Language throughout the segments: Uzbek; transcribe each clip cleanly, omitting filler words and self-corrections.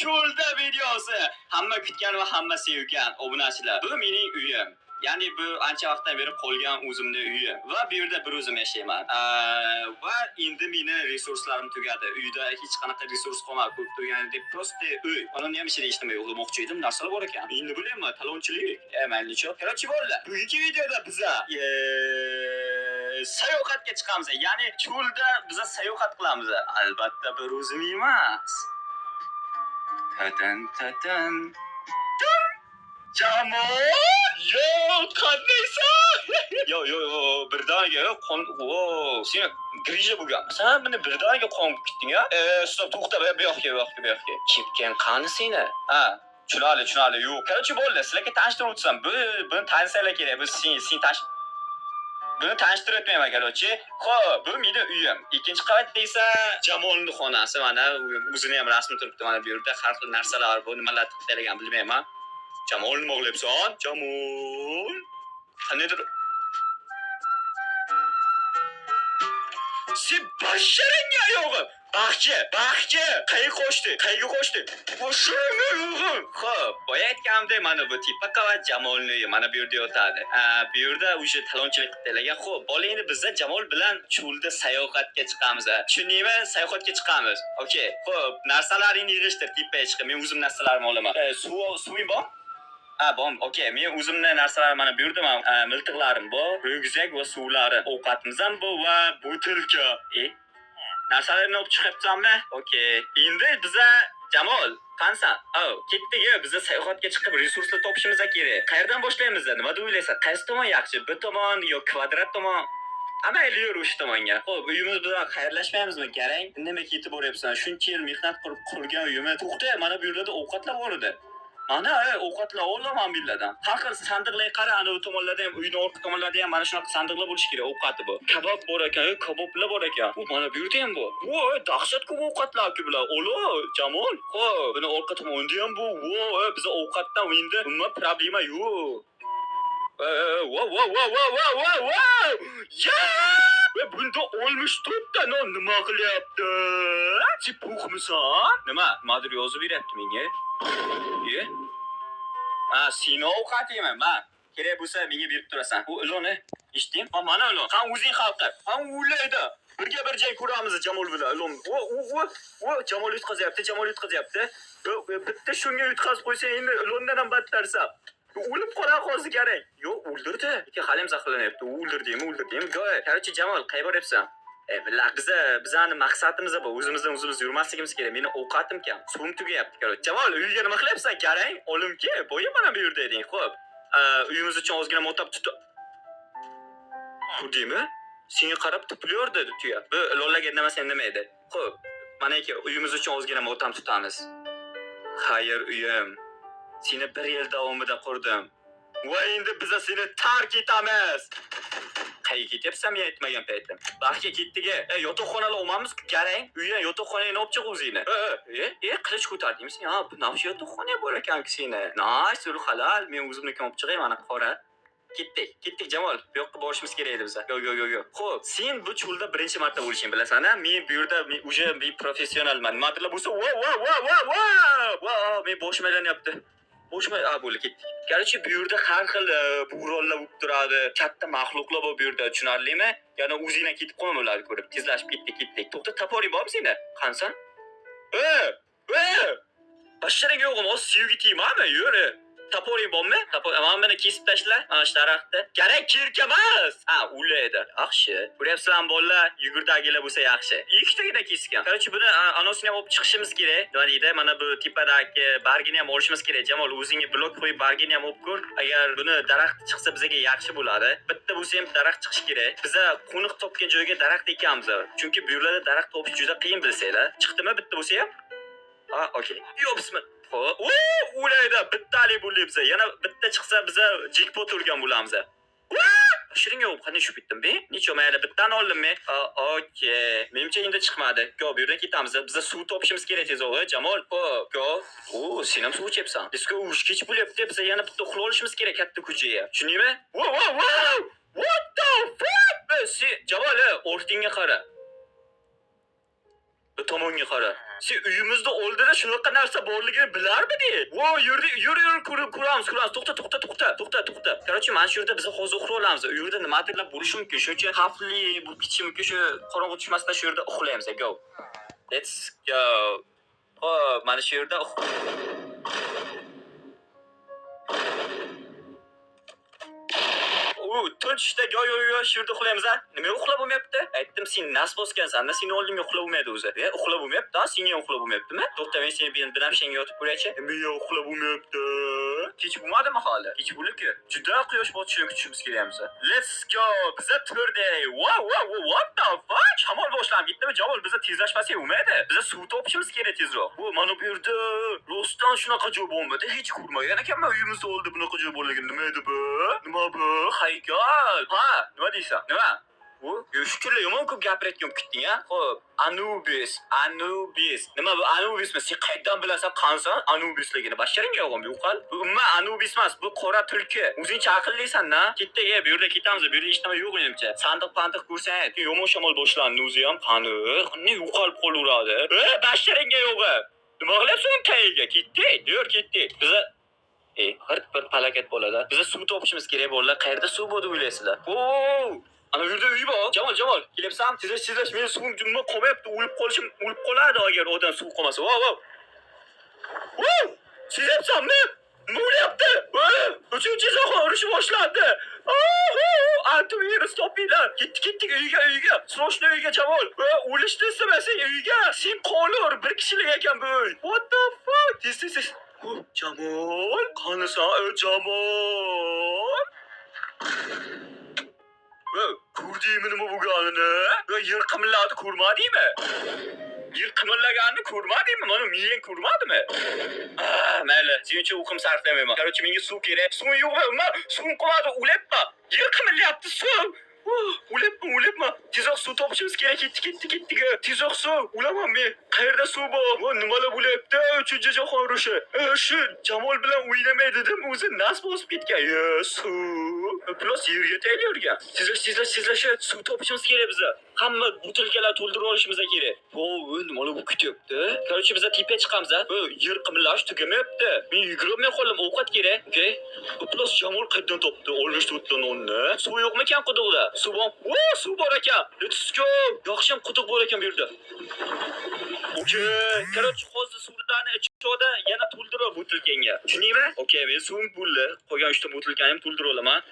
Cho'lda videosi. Hamma kutgan va hamma sevgan obunachilar. Bu mening uyim. Ya'ni bu ancha vaqtdan beri qolgan o'zimni uyim va bu yerda bir o'zim yashayman. Va endi meni resurslarim tugadi. Uyda hech qanaqa resurs qolmadi. Ko'rib turganidek просто uy. Uni ham ichida hech nima yo'q demoqchi edim. Narsalar bor ekan. Endi bilayman, talonchilik. Mayli, Короче, bolalar, bugungi videoda biza sayohatga chiqamiz. Ya'ni cho'lda biza sayohat qilamiz. Albatta bir o'zim emas. Tatan tatan. Jamol! Yo, qandaysan? Yo, yo, yo, birdaniga qon, o, sen grija bo'lganmisan? Sen buni birdaniga qon bo'lib ketding-a? Stop, to'xta, bu yoqqa, bu yoqqa, bu yoqqa. Chepgan qani seni? Ha, tushunarli, tushunarli. Yo'q. Короче, bo'ldi, sizlarga tanishtirib o'tsam, buni tanisanglar kerak. Bu sen tanish Buni tanishtirib o'tmayman, короче. Xo'p, bu meni uyim. Ikkinchi qavatda esa Jamolning xonasi, mana o'zini ham rasmi turibdi mana bu yerda. Har xil narsalar bu, nimalar tiqib bilmayman. Jamol, nima qilyapsan? Jamol. Qandaydir sen basharangga oyog'im. Baxchi, baxchi, qayerga qochdi? Qayerga qochdi? Basharangga oyog'im. Xo'p, boya aytganimdek, mana bu tepa qavat Jamolning uyi, mana bu yerda yotadi. Bu yerda o'sha talonchilik qilib tashlagan. Xo'p, bola, endi bizda Jamol bilan cho'lda sayohatga chiqamiz. Tushundingmi? Sayohatga chiqamiz. Okey. Xo'p, narsalaringni yig'ishtir, tepaga chiqib. Men o'zim narsalarimni olaman. Suving bor? Ha, bor. Okey, men o'zimni narsalarim mana bu yerda, miltiqlarim bor, ryukzak va suvlarim, ovqatimiz ham bor va butilka. Narsalarimni olib chiqyapsanmi? Okey. Endi biza Jamol, qansan? Oh, ketdik, biza sayohatga chiqib resurslar topishimiz kerak. Qayerdan boshlaymiz? Nima deb o'ylaysan? Qaysi tomon yaxshi? Bu tomon yo kvadrat tomon? Mayli, yur o'sha tomonga. Xo'p, uyimiz bilan xayrlashmaymizmi? Garang, nima ketib boryapsan? Shuncha yil mehnat qilib qurgan uyimni. To'xta, mana bu yerda ovqatlar bor edi. Mana ovqatlar olaman bu yerlardan. Har xil sandiqlarga qara, ana u tomonlarda ham, uyning orqa tomonlarida ham mana shunaqa sandiqlar bo'lishi kerak, ovqati bu. Kabob bor ekan, kaboblar bor ekan. U mana bu yerda ham bor. Voy, dahshat ko'p ovqatlar-ku bular. Olo, Jamol. Xo'p, buni orqa tomonida ham bu. Voy, biz ovqatdan endi umuman problema yo'q. Voy, voy, voy, voy, voy, voy, voy. Ya! Bunda 64 ta non nima qilyapti? Sen puxmisan? Nima? Nimadir yozib beryapti menga. Ha, seni ovqatingmi? Man kerak bo'lsa menga berib turasan. U ilonni eshitding? Ha, mana ilon. Ha, o'zing hal qil. Ha, o'laydi. Birga bir jang ko'ramiz Jamol bilan. Ilon. O, o, o, o, Jamol yutqazyapti, Jamol yutqazyapti. Bitta shunga yutqazib qo'ysang, endi ilondan ham battarsan. O'lib qolar hozir kerak. Yo'q, o'ldirdi. Lekin hali ham zaharlanyapti. O'ldirdingmi, o'ldirdingmi? Короче, Jamol, qayerga boryapsan? Billah, bizani maqsadimiz bu. O'zimizdan o'zimiz yurmasligimiz kerak. Meni ovqatim kam. Suvim tugayapti, короче. Jamol, uyga nima qilyapsan? Garang, olimki, boya mana bu yerda eding. Xo'p. Uyimiz uchun ozgina motab tutib. Ko'rdingmi? Senga qarab tipliyor dedi tuya. Bu ilonlarga indamasang nima edi? Xo'p, mana aka, uyimiz uchun ozgina motam tutamiz. Xayr, uyim. Seni bir yil davomida qurdim. Va endi biza seni tark etamiz. Qayerga ketyapsan men aytmagan paytim? Baxtga ketdik. Yotoqxonalar olmamiz-ku, garang. Uydan yotoqxonangni olib chiq o'zingni. Qilich ko'tardingmi sen? Ha, bu nafs yotoqxona bor ekan-ku seni. Nice, ul halal. Men o'zimnikini olib chiqay, mana qora. Ketdik, ketdik Jamol. Bu yoqqa borishimiz kerak edi biza. Yo, yo, yo, yo. Xo'p, sen bu cho'lda birinchi marta bo'lishing bilasan-a? Men bu yerda уже men professionalman. Nimadirlar bo'lsa, va va va va va. Va, men boshim aylanyapti. Boshim, bo'ldi, ketdik. Короче, bu yerda har xil bo'ronlar bo'lib turadi. Katta maxluqlar bor bu yerda, tushunarlimi? Ya'ni o'zingdan ketib qolma ularni ko'rib. Tezlashib ketdik, ketdik. To'xta, toporing bormi seni? Qansan? Basharang yo'g'im, hozir suvga tegmami? Yur. Toporing bormi? Topor, mana buni kesib tashla. Mana shu daraxtni. Kerak kirka emas. Ha, ulaydi. Yaxshi. Ko'ryapsizlarmi bolalar? Yugurdagilar bo'lsa yaxshi. Ikkitagina kesgan. Короче, buni anosini ham olib chiqishimiz kerak. Nima deydi? Mana bu tepadagi bargini ham olishimiz kerak. Jamol, o'zingga blok qo'yib bargini ham olib ko'r. Agar buni daraxt chiqsa bizga yaxshi bo'ladi. Bitta bo'lsa ham daraxt chiqishi kerak. Biza qo'niq topgan joyga daraxt ekamiz. Chunki bu yerlarda daraxt topish juda qiyin bilsanglar. Chiqdimi bitta bo'lsa ham? Ha, okey. Yo, bismillah. Xo'p, ulayda bittalik bo'ldi biza. Yana bitta chiqsa biza jekpot urgan bo'lamiz. Shirin yo'q, qanday tushib ketdim be? Necha mayli bittani oldim men. Okey. Menimcha endi chiqmadi. Go, bu yerdan ketamiz. Biza suv topishimiz kerak tez, Jamol. Xo'p, go. O, sen ham suv ichyapsan. Let's go, uch kech bo'lyapti. Biza yana bitta uxlab olishimiz kerak katta ko'chaga. Tushundingmi? Wow, wow, wow! What the fuck? Sen Jamol, ortingga qara. Bu tomonga qara. Sen uyimizda oldida shunaqa narsa borligini bilarmiding? Vo, yur, yur, yur, ko'rib ko'ramiz, ko'ramiz. To'xta, to'xta, to'xta, to'xta, to'xta. Короче, mana shu yerda biz hozir uxlay olamiz. U yerda nimadirlar bo'lishi mumkin. Shuning uchun xavfli bo'lib ketishi mumkin. Shu qorong'u tushmasdan shu yerda uxlaymiz. Go. Let's go. Xo'p, mana shu yerda tun tushda yo yo yo shu yerda uxlaymiz a. Nima uxlab bo'lmayapti? Aytdim, sen nas bosgansan-da, seni oldimga uxlab bo'lmaydi o'zi. E, uxlab bo'lmayapti, ha, senga ham uxlab bo'lmayaptimi? To'xta, men seni bilan senga yotib ko'raychi. Nima uxlab bo'lmayapti? Kech bo'lmadimi hali? Kech bo'ldi-ku. Juda quyosh botishini kutishimiz kerakmiz. Let's go. Biza turdik. Wow, wow, what the fuck? Shamol boshlanib ketdimi? Jamol, biza tezlashmasak bo'lmaydi. Biza suv topishimiz kerak tezroq. Bu mana bu yerda rostdan shunaqa joy bo'lmadi. Hech ko'rmagan ekanman uyimizda oldida bunaqa joy borligini. Nima edi bu? Nima bu? Haykal. Ha, nima deysan? Nima? Bu shukurlar yomon ko'p gapirayotgan bo'lib ketding, ha? Xo'p, Anubis, Anubis. Nima bu Anubismi? Sen qayerdan bilasan qansan Anubisligini? Basharingga yo'g'im, yo'qol. Bu umuman Anubis emas, bu qora tulki. O'zingcha aqllisan-da. Ketdik, bu yerda ketamiz, bu yerda hech nima yo'q menimcha. Sandiq pandiq ko'rsang, yomon shamol boshlandi o'zi ham. Qani, qanday yo'qolib qolaveradi. Basharingga yo'g'i. Nima qilyapsan tagiga? Ketdik, yur, ketdik. Biza g'irt bir palakat bo'ladi. Biza suv topishimiz kerak bo'ldi. Qayerda suv bo'ldi o'ylaysizlar? Oo! Ana yerda uy bor. Jamol, Jamol, kelyapsan? Tezlash, tezlash. Meni suvim nima qolmayapti, o'lib qolishim, o'lib qoladi agar odam suv qolmasa. Vau, vau. Vau! Sezyapsanmi? Nima bo'lyapti? Uchinchi jahon urushi boshlandi. Antivirus topinglar. Ketdik, ketdik uyga, uyga. Srochno uyga, Jamol. O'lishni istamasang uyga. Sen qolur, bir kishilik ekan bu uy. What the fuck? Tez, tez, tez. Jamol, qanisan, Jamol? Ko'rdingmi nima bo'lganini? Yer qimilladi, ko'rmadingmi? Yer qimillaganini ko'rmadingmi? Mana miyang ko'rmadimi? Mayli, sen uchun o'qim sarflamayman. Короче, menga suv kerak. Suv yo'qmi? Umuman suv qolmadi, o'lyapman. Yer qimillayapti, suv. O'lyapman, o'lyapman. Tezroq suv topishimiz kerak. Ketdik, ketdik, ketdik. Tezroq suv. O'laman men. Qayerda suv bor? Bu nimalar bo'lyapti? 3-jahon urushi. Shu Jamol bilan o'ynamay dedim, o'zi nas bosib ketgan. Suv. Plus yerga tayyorgan. Tezlash, tezlash, tezlash. Suv topishimiz kerak biza. Hamma butilkalar to'ldirib olishimiz kerak. Vo, nimalar bu kutyapti? Короче, biza tepaga chiqamiz, ha. Bu yer qimillash tugamayapti. Men yugurolmay qoldim, ovqat kerak. Okay. Plus Jamol qayerdan topdi? 64 ta nonni. Suv yo'qmikan quduqda? Suv bor. Vo, suv bor ekan. Let's go. Yaxshi ham quduq bor ekan bu yerda. Okay. Короче, hozir suvlarni ichishda yana to'ldirib butilkanga. Tushundingmi? Okay, men suvim bo'ldi. Qolgan 3 ta butilkani ham to'ldirib olaman.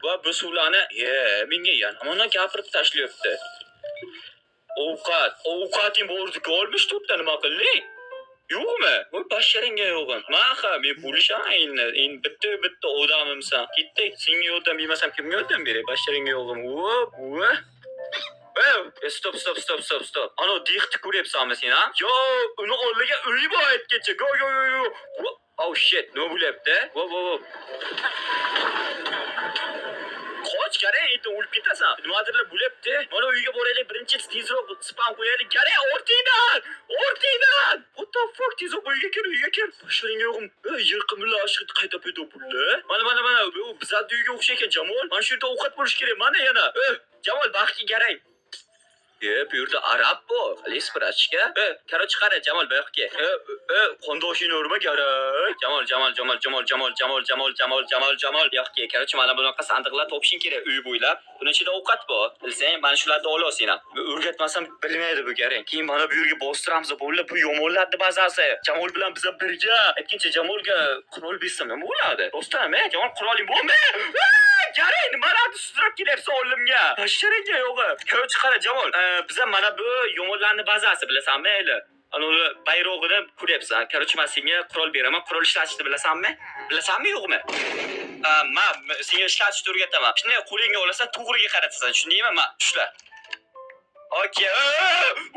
Va bu suvlarni, menga yana mana gapirib tashlayapti. Ovqat, ovqating bordi-ku, 64 ta nima qilding? Yo'qmi? Bu basharingga yo'g'im. Maha, men bo'lishaman endi. Endi bitta odamimsan. Ketdik. Senga yordam bermasam kimga yordam beray? Basharingga yo'g'im. Hop, va. Stop, stop, stop, stop, stop. Ana dixni ko'ryapsanmi sen, ha? Yo, uni oldiga uy bor aytgancha. Go, go, go, go. Oh shit, nima bo'lyapti? Vo, vo, vo. Qoch, qarang, endi o'lib ketasan. Nimadirlar bo'lyapti. Mana uyga boraylik, birinchi tezroq spam qo'yaylik. Qarang, ortingdan! Ortingdan! What the fuck? Tezroq uyga kir, uyga kir. Basharingga yo'g'im. Yer qimillashi qayta paydo bo'ldi. Mana, mana, mana, bu bizning uyga o'xshaykan, Jamol. Mana shu yerda ovqat bo'lishi kerak. Mana yana. Jamol, baxtga qarang. Bu yerda arab bor. Qalaysiz, brachka? Короче, qara, Jamol, bu yoqqa. Qondoshingni urma, kerak. Jamol, Jamol, Jamol, Jamol, Jamol, Jamol, Jamol, Jamol, Jamol, Jamol. Bu yoqqa. Короче, mana bunaqa sandiqlar topishing kerak uy bo'ylab. Buni ichida ovqat bor. Bilsang, mana shularni olasan ham. O'rgatmasam bilmaydi bu, qarang. Keyin mana bu yerga bostiramiz, bo'ldi. Bu yomonlarni bazasi. Jamol bilan biz birga. Aytgancha Jamolga qurol bersam nima bo'ladi? Rostdan, Jamol quroling bormi? Qarang, nimalarni sudrab kelyapsan oldimga? Basharingga yo'g'i. Короче, qara, Jamol. Biza mana bu yomonlarni bazasi bilasanmi, hali? Ana uni bayrog'ini ko'ryapsan. Короче, men senga qurol beraman. Qurol ishlatishni bilasanmi? Bilasanmi, yo'qmi? Men senga ishlatishni o'rgataman. Shunday qo'lingga olasan, to'g'riga qaratasan. Tushundingmi? Ma, tushla. Okey.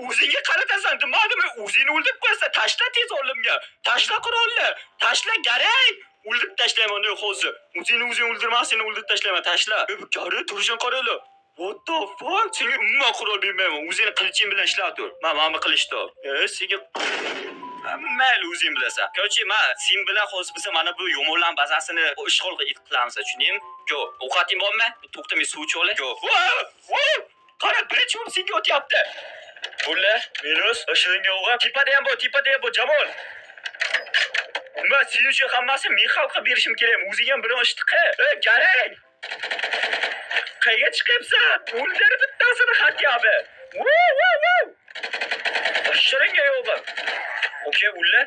O'zingga qaratasan, demadimmi? O'zingni o'ldirib qo'yasan. Tashla tez oldimga. Tashla qurolni. Tashla, garang. O'ldirib tashlayman hozir. O'zingni o'zing o'ldirma, seni o'ldirib tashlayman. Tashla. Gari turishini qaranglar. What the fuck? Senga umuman qurol bermayman. O'zingni qiliching bilan ishlatur. Mana bu qilichni top. Senga mayli, o'zing bilasan. Короче, men sen bilan hozir biz mana bu yomonlar bazasini ishg'ol qilamiz, tushundingmi? Go. Ovqating bormi? To'xta, men suv ichib olay. Go. Qara, birinchi bo'lib senga o'tyapti. Bulla, minus, shiringa o'g'im. Tepada ham bor, tepada ham bor, Jamol. Nima, sen uchun hammasi men hal qilib berishim kerak. O'zing ham biron ishni qil. Ey, garang. Qayerga chiqyapsan? O'ldir bittasini хотя бы. Vu, vu, vu. Shiringa yo'g'im. Okey, ulla.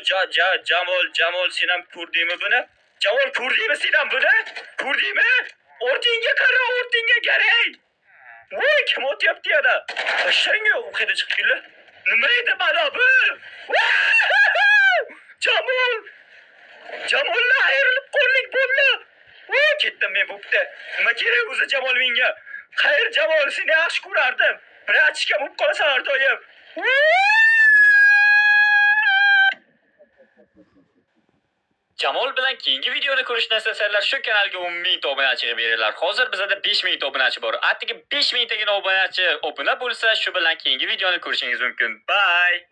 Ja, ja, Jamol, Jamol, sen ham ko'rdingmi buni? Jamol, ko'rdingmi sen ham buni? Ko'rdingmi? Ortingga qara, ortingga garang. Voy, kim otyapti yana? Shiringa yo'g'im qayerda chiqib keldi? Nima edi mana bu? Jamol! Jamolni ayrilib qoldik bo'ldi. Voy, ketdim men bo'pti. Nima kerak o'zi Jamol menga? Xayr, Jamol, seni yaxshi ko'rardim. Братишка bo'lib qolasan har doim. Jamol bilan keyingi videoni ko'rishni istasanlar shu kanalga 10 ming ta obunachi qilib beringlar. Hozir bizada 5 ming ta obunachi bor. Atigi 5 mingtagina obunachi obuna bo'lsa, shu bilan keyingi videoni ko'rishingiz mumkin. Bye.